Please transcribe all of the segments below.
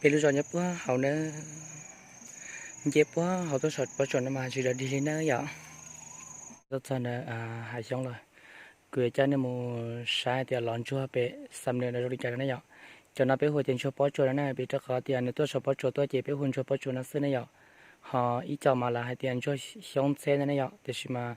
Peb lub zos nyob puag hauv na, nce puag hauv tuaj saum pob tsuas no mas tsis dog dig li na yom. Tuaj txog ntawm hav xyoob lawm, kuv yuav coj nej mus saib hais tias lov ntsuag pem Xam Nws no zoo li cas na yom. Cov no peb hu tias ntsuag pob tsuas no na, vim rau qhov tias nws tuaj saum pob tsuas tuaj ces peb hu ntsuag pob tsuas no xwb ne yom. Ho ib co mas lawv hais tias ntsuag xyoob ntxheb ntag ne yom, tiam sis mas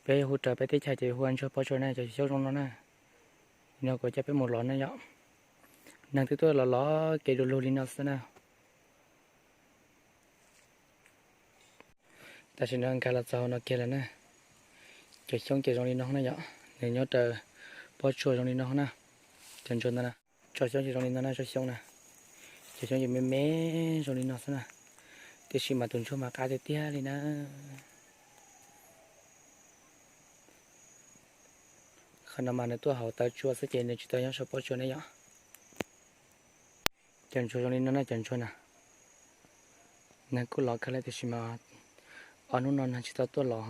peb hu raws peb teb chaws ces hu ntsuag pob tsuas na, cov xyoob zoo no na. Li no kuv coj peb mus lov na yom. Neeg twb tuaj los lov kev du lug li no xwb na. Tam sim no nkag los txog no kiag lawm na. Cov xyoob ces zoo li no na yom, nws nyob raws pob tsuas zoo li no na. Cov ntsuag ntawd na, tsob xyoob ces zoo li no na, tsob xyoob na. Cov xyoob ces me me zoo li no xwb na, tiam sis mas tus ntsuag mas qab tiag tiag li na. Qhov no mas nws tuaj hauv taw tsua xwb ces nws tsis tau nyob saum pob tsuas ne yom. Cov ntsuag zoo li no na, cov ntsuag na, neeg kuj lov kawg lawm tiam sis mas ob hnub no neeg tsis tau tuaj lov,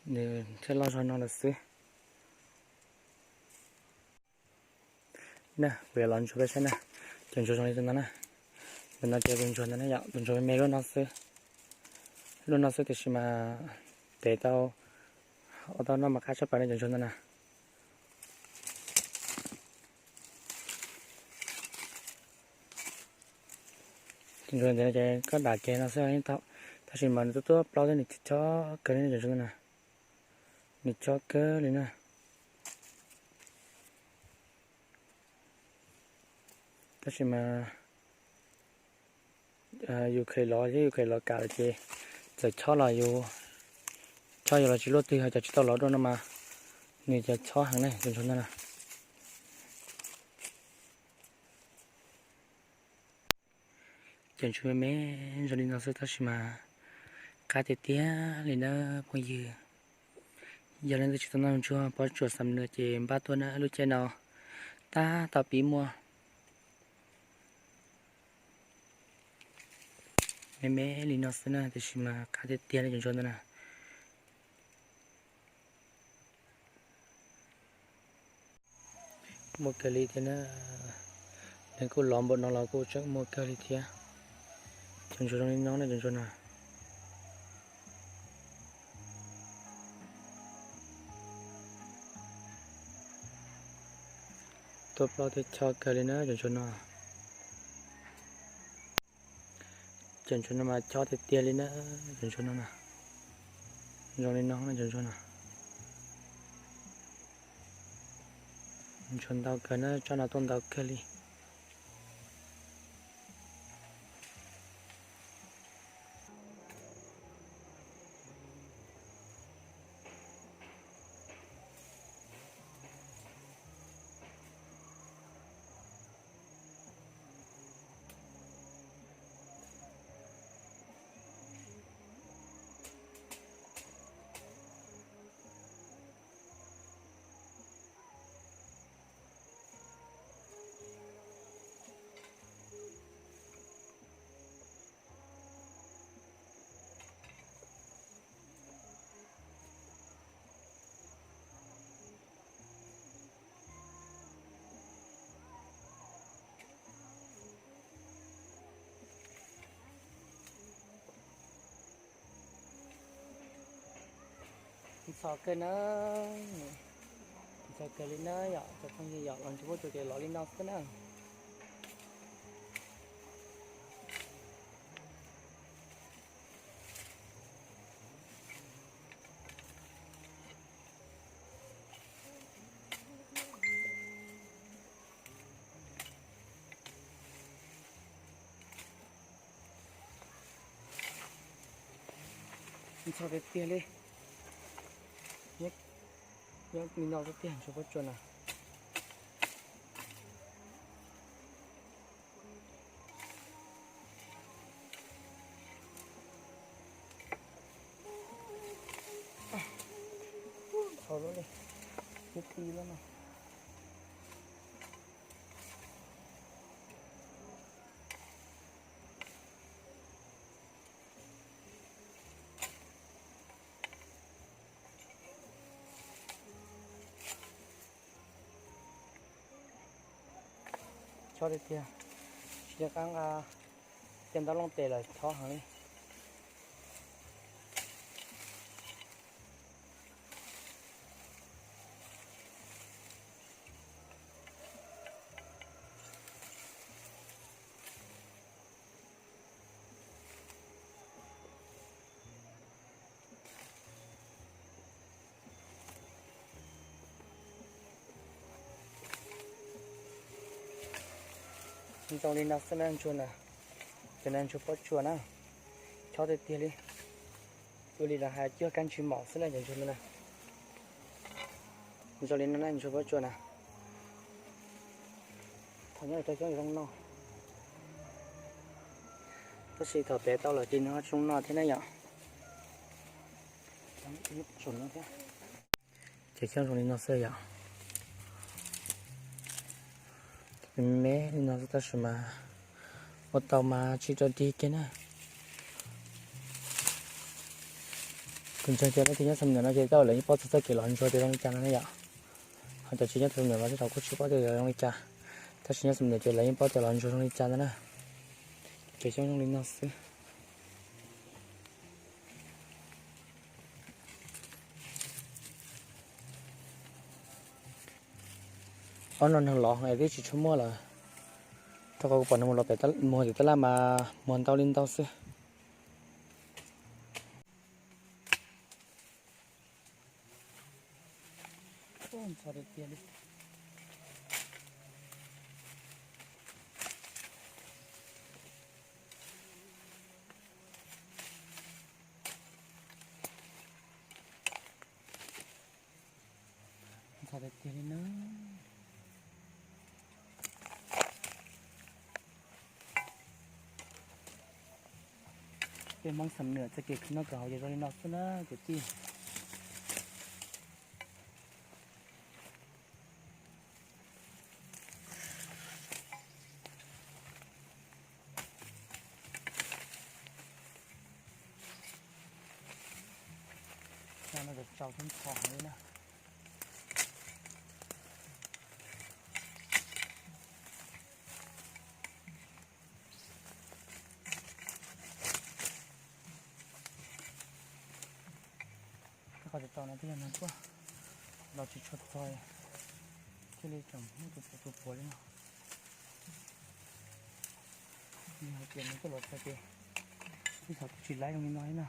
nws thiaj loj zog no lawm xwb. Na, kuv yuav lov ntsuag peb saib na. Cov ntsuag zoo li no na. Ntawm no ces tus ntsuag ntawd na yom, tus ntsuag me me lub no xwb. Lub no xwb tiam sis mas tev tau, ua tau noj mas qab tshaj plaws na cov ntsuag ntawd na. Tus ntsuag ntawd ces koj dam kiag no xwb tau, tab sis mas nws tuaj tuaj plaub thiab nws chob kawg li na cov ntsuag ntawd na. Nws chob kawg li na. Tab sis mas yus kheev lov thiab yus kheev lov kam lawm ces txawm chob los yus, chob yus los tsis luaj twg, ho cov tsis tau lov dua no mas nws cov chob heev na cov ntsuag ntawd na. Cov ntsuag me me zoo li no xwb tab sis mas qab tiag tiag li na phooj ywg. Yog leej twg tsis tau noj ntsuag pob tsuas Xam Nws ces npaj tuaj na, lub caij no tab tom pib muaj. Me me li no xwb na tiam sis mas qab tiag tiag li cov ntsuag ntawd na. Muaj kawg li thiab na. Nws kuj lov npaum no los kuj tseem muaj kawg li thiab. Cov ntsuag zoo li no na cov ntsuag no. Tuaj plaub thiab chob kawg li na cov ntsuag no. Cov ntsuag no mas chob tiag tiag li na, cov ntsuag no na. Zoo li no na cov ntsuag no. Ntsuag ntau kawg na, tsob no tuaj ntau kawg li. Ntxhov kawg na, ntxhov kawg li na yom, cov phooj ywg yom, los ntsib huab cua ces los li no xwb na. Ntxhov tiag tiag li. Nyob li no tiag tiag ntsuag pob tsuas na. Ntxhov lawm li, ib ti lawm no. Chob tiag tiag, Yog qab nqa cov ntaub looj tes lawm chob heev li. Zoo li no xwb na ntsuag na, cov no ntsuag pob tsuas na, chob tiag tiag li. Ua li lawv hais cuag kab ntsis mom xwb na cov ntsuag no na. Zoo li no na ntsuag pob tsuas na. Thaum nyob rau xyoob zoo no, tab sis thaum pem tau lawm ces nws ho tsis zoo no thiab na yom. Ces xyoob zoo li no xwb yom. Me me li no xwb tab sis mas ua tau mas tsis rau dig kiag na. Kuv ntseeg tias leej twg nyob Xam Nuam no ces coj lawv yeej paub txog txoj kev lov ntsuag tias zoo li cas no na yom. Ho cov tsis nyob Xam Nuam mas tej zaum kuj tsis paub tias zoo li cas, tab sis nyob Xam Nuam ces lawv yeej paub tias lov ntsuag zoo li cas ntag na. Ces xyoob zoo li no xwb. Ob no neeg lov es twb tsis tshua muaj lawm, rau qhov kuv pom nws mus lov pem mus tim tab laj mas muag ntau li ntau xwb. Ntxhov tiag tiag li na. Peb Hmoob Xam Nuam txoj kev khwv noj khwv haus ces zoo li no xwb na kwv tij. Cov no tsau thiab ntxhov heev li na. Qhov tau no twb yog nws tuaj los tsis tshua txog, thiaj li tseem muab tus puav tus puav li no. Nws hais tias nws tuaj los txog ces ib txhov kuj tsis laib zoo li no li na.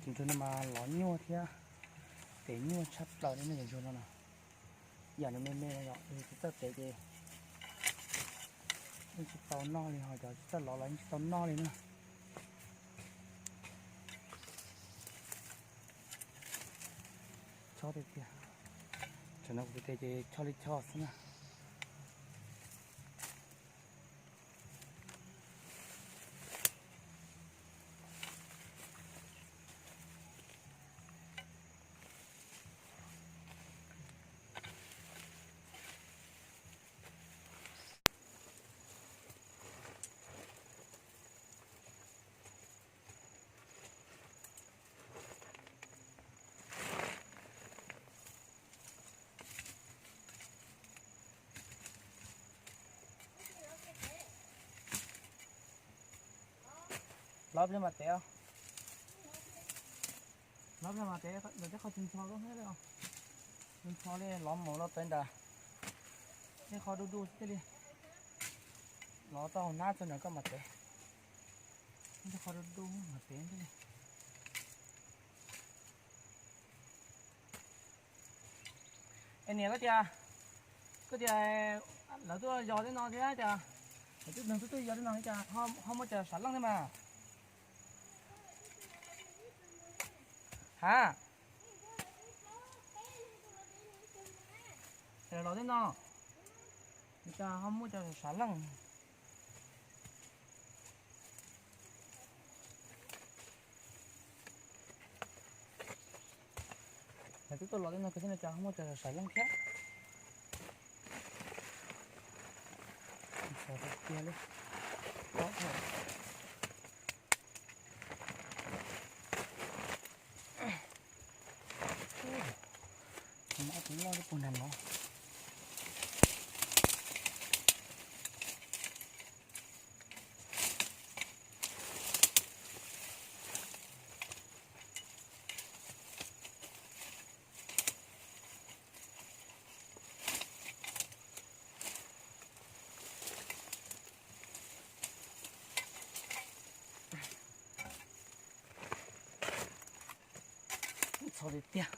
Tus ntsuag no mas lov nyuaj thiab tes nyuaj tshaj plaws li na cov ntsuag no na. Yam nws me me no yom, tsis txawj tev ces yeej tsis tau noj li, ho cov tsis txawj lov los yeej tsis tau noj li na. Chob tiag tiag. Tam no kuv tes ces chob li chob xwb na. Lov pliag mas tev, lov pliag mas tev, lawv tej qhov tsis ntxhov li, ntxhov li lov mus los pem nram tej qhov du du xwb thiaj li lov tau hauv hnab txog nram koj mas tev. Tej qhov du du mas tev thiaj li. Es niam, koj tias, koj tias lawv tuaj yos tej no thiab cas, lawv tuaj neeg tuaj tuaj yos tej no cas ho muaj cov sav leej thiab mas? Ha? Los tej no, cas ho muaj cov sav leej? Lawv twb tuaj los tej no kawg thiab no cas ho muaj cov sav leej thiab? Ntxhov tiag tiag li. Ob thaum Noj ib puag nram no. Txhov tiag tiag.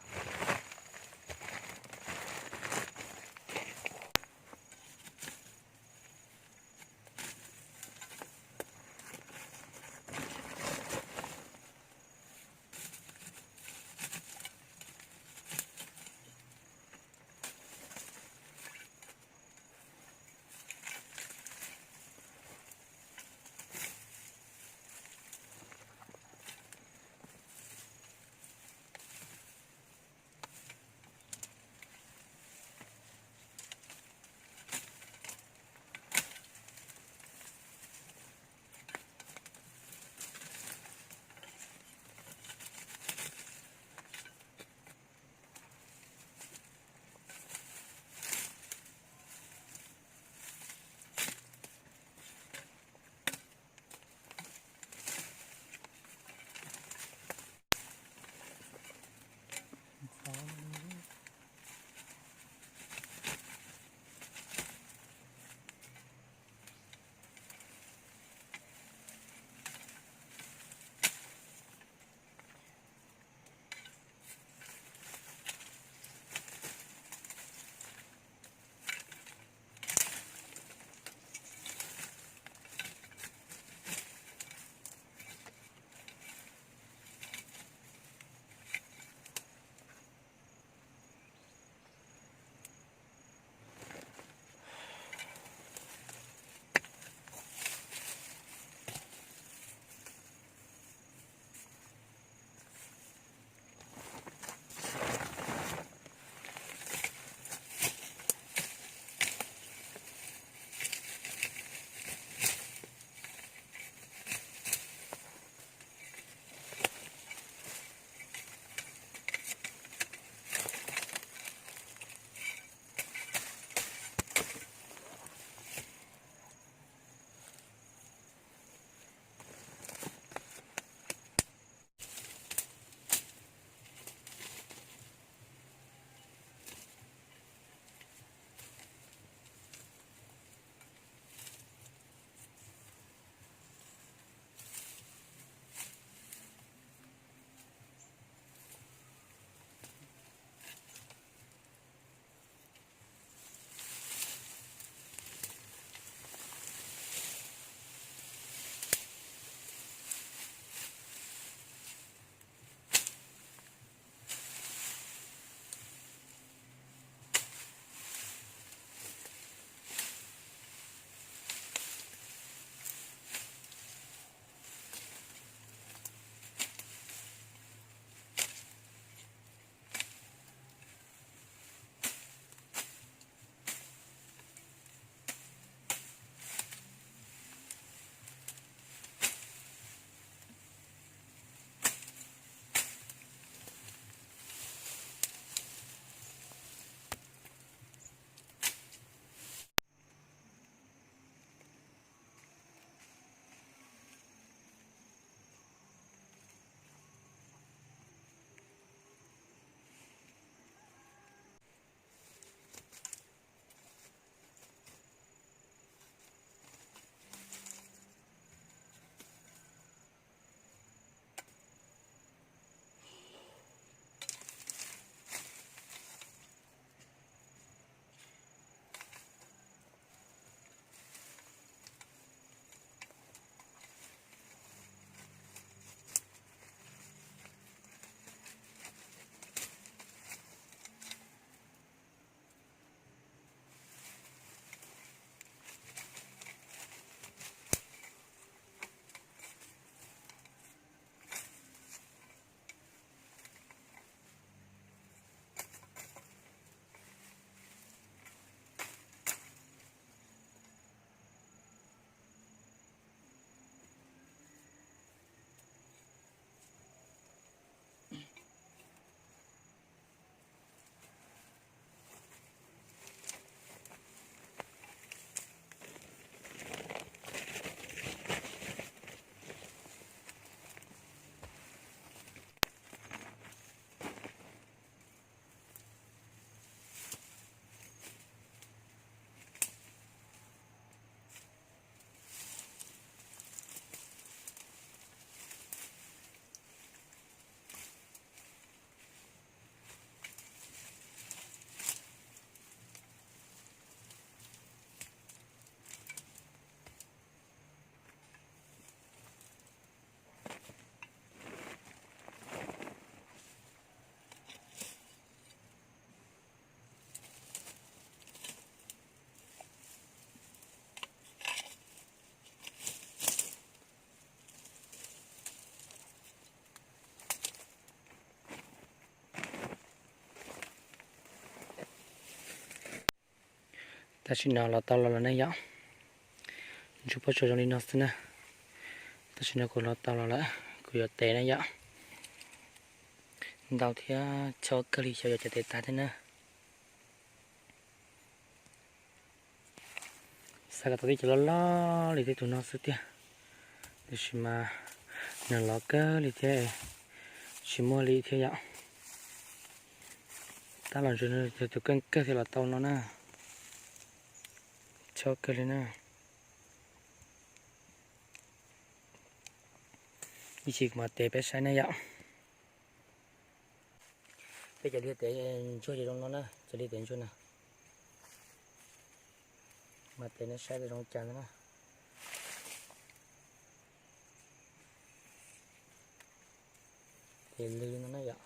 Tam sim no los tau los lawm na yom. Ntsuag pob tsuas zoo li no xwb na. Tam sim no kuv los tau los lawm, kuv yuav tev na yom. Ntau thiab chob kawg li, xyov yuav cov tev tag thiab na. Xav kom tau tib cov loj loj li tej tus no xwb tiag, tiam sis mas nws loj kawg li thiab, tsis muaj li thiab yom. Tab los ntsuag tus kawg kawg thiaj los tau no na. Chob kawg li na. Ib chim kuv mam tev peb saib na yom. Peb cov liaj tev ntsuag ces zoo no na, cov liaj tev ntsuag na. Mas tev nej saib zoo cas ntag na. Tev lwg li no na yom,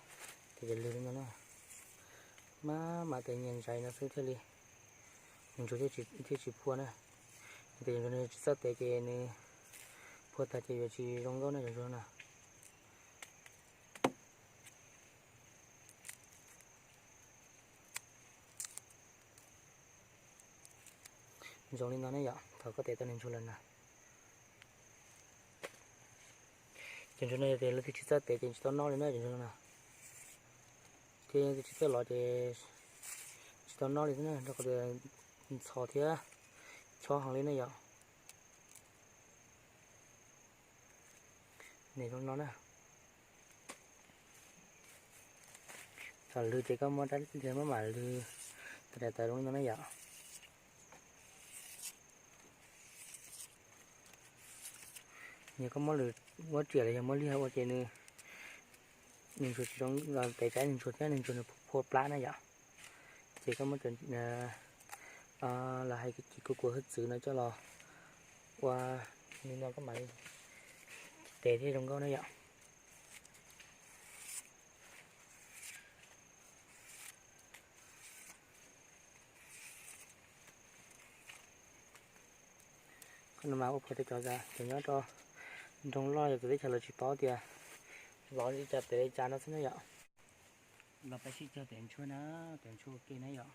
tev lwg li no na. Mas mas tev nyias ntsais no xwb thiaj li, ntsuag thiaj tsis phua na. Tes ntsuag nws tsis txawj tev ces nws phua tag ces yuav tsis zoo nkauj na cov ntsuag na. Zoo li no ne yom, thaum koj tev tau niag ntsuag lawm na. Cov ntsuag no yog tias leej twg tsis txawj tev ces tsis tau noj li na cov ntsuag no na. Ces leej twg tsis txawj lov ces tsis tau noj li thiab na, rau qhov tias ntxhov thiab chob heev li na yom. Nim zoo no na. Thaum lwg ces koj muab rab riam muab mam lwg tawm tawm zoo li no na yom. Yog koj muab lwg, muab riam los yog muab liag ua ces nws, nws ntsuag tsis zoo, tev tsam nws ntsuag thiab nws ntsuag nws phua plab na yom. Ces koj muab cov, lawv hais cov kuv kuv hwj txwv no coj los ua li no koj mam li tev thiaj zoo nkauj na yom. Qhov no mas ua phuav rau cov, cov nyob rau nroog loj yog cov teb chaws lawv tsis paub tias lov li cas tev li cas no xwb na yom. Los peb sib cog tev ntsuag na, tev ntsuag ua ke na yom.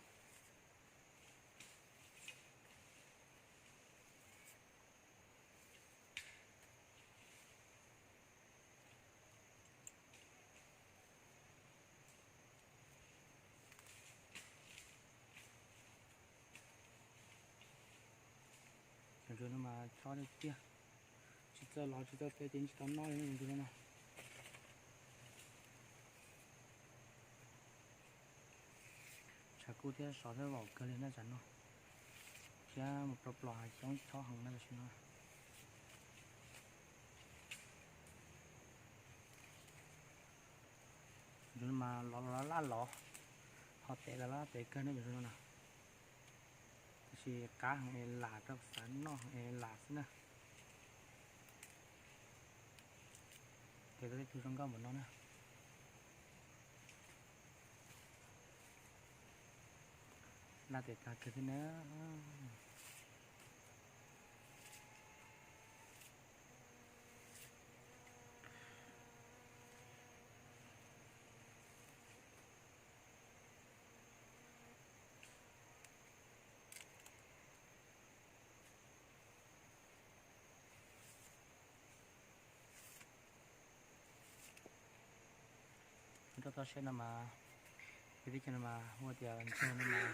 Cov ntsuag no mas chob tiag tiag, tsis txawj lov tsis txawj tev ces tsis tau noj li cov ntsuag no na. Tshav kub thiab sov thiab vaum kawg li na tsam no, thiab mus plos plos hav xyoob chob heev na tam sim no. Ntsuag no mas lov los laj lov, ho tev los laj tev kawg na cov ntsuag no na. Tab sis qab heev es lam rau xav noj heev es lam xwb na. Tev tau tej tug zoo nkauj npaum no na. Laj tev tag kawg thiab na. Rau toj siab no mas, peb teb chaws no mas hu tias ntsuag no mas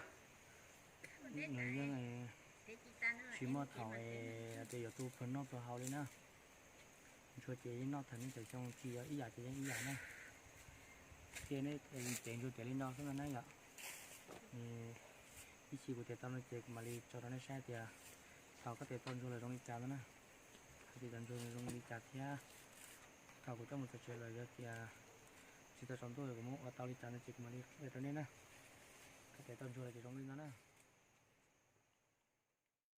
nws yeej tsis muaj thaum tias yuav tu pluag noj pluag haus li na. Ntsuag ces yeej noj thaum nej cov xyoo tsis yog ib yam ces yeej ib yam na. Ces nej tev ntsuag tev li no xwb no na yom. Ib chim kuv tev tau no ces kuv mam li tso rau nej saib tias thaum koj tev tau ntsuag lawm zoo li cas no na. Hais tias cov ntsuag zoo li cas thiab thaum kuv coj mus txog tsev lawm yog tias tsis tau tsaus ntuj kuv muab ua tau li cas no ces kuv mam li qhia rau nej na. Koj tev tau ntsuag lawm ces zoo li no na.